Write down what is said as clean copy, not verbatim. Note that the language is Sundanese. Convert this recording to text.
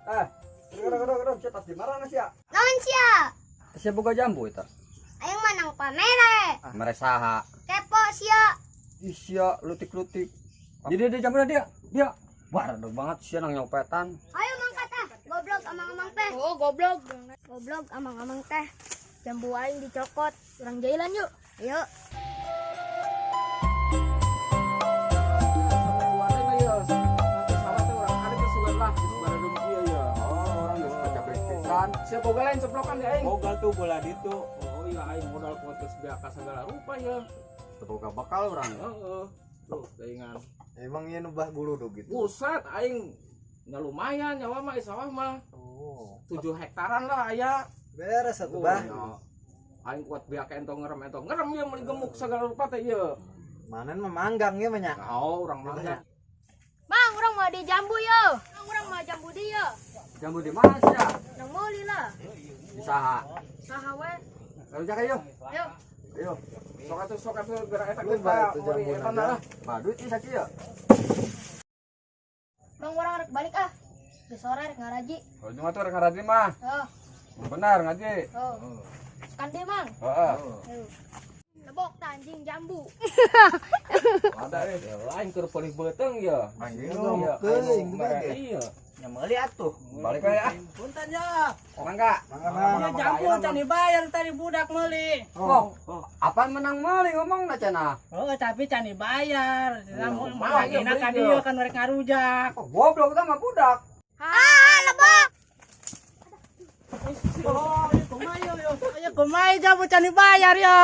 Eh, gedog gedog gedog, sia tas di mana sia? Naon sia? Sia boga jambu eta. Aing menang pamere. Mere saha? Kepo sia. Ih, sia lutik-lutik. Jadi dia jambu dia. Dia. Wah, redog banget sia nang nyopetan. Ayo mangkat ah. Goblok amang-amang teh. Oh, goblok. Goblok amang-amang teh. Jambu aing dicokot. Urang jailan yuk. Yuk. Oh, orang geus pacabrik pisan. Sia boga lain ceplokan di aing. Boga tuh bola ditu. Oh iya, aing modal kuat geus beaka segala rupa ya. Teu boga bakal urang. Heeh. Tuh, daingan. Emang ieu nu bah guludug gitu. Buset, aing nya lumayan nyawa mah sawah mah. Oh. 7 hektaran lah aya. Beres atuh bah. Oh, iya. Aing kuat beaka entong ngerem ya meuli gemuk segala rupa teh ieu. Manen mah manggang ieu mah nya. Oh, urang mangga. Mang, urang mau di jambu yo. Mang, urang mau jambu di yo. Jambu di mana sia? Nang meuli lah. Di saha? Saha we. Lalu jaga yuk. Ayo. Ayo. Sok atuh gerak eta Lu kita bah atuh meuli jambu eta naga. lah. Bah, duit ieu sakieu. Mang, urang rek balik ah. Geus sore rek ngaraji. Oh, cuma tuh rek ngaraji mah. Oh, Benar ngaji. oh. Kan deh, Mang. Heeh. Ayo. Lebok tah anjing jambu. Ada eh aing keur peulih beuteung ya. Anjing. Iya, Teuing aing juga ge. Iya. Nya meuli atuh. Balik we ah. Punten ya. Mangga. Mangga mangga. Ya jambu can dibayar tadi budak meuli. Oh, apaan menang meuli ngomongna cenah? Oh, tapi can dibayar. Cenah mau Kumaha ieu enak ka beli dieu ieu? kan mereka ngarujak. Oh, goblok tah mah budak. Ah, lebok. Oh, kumaha yo? Ayo kumaha jambu can dibayar yo.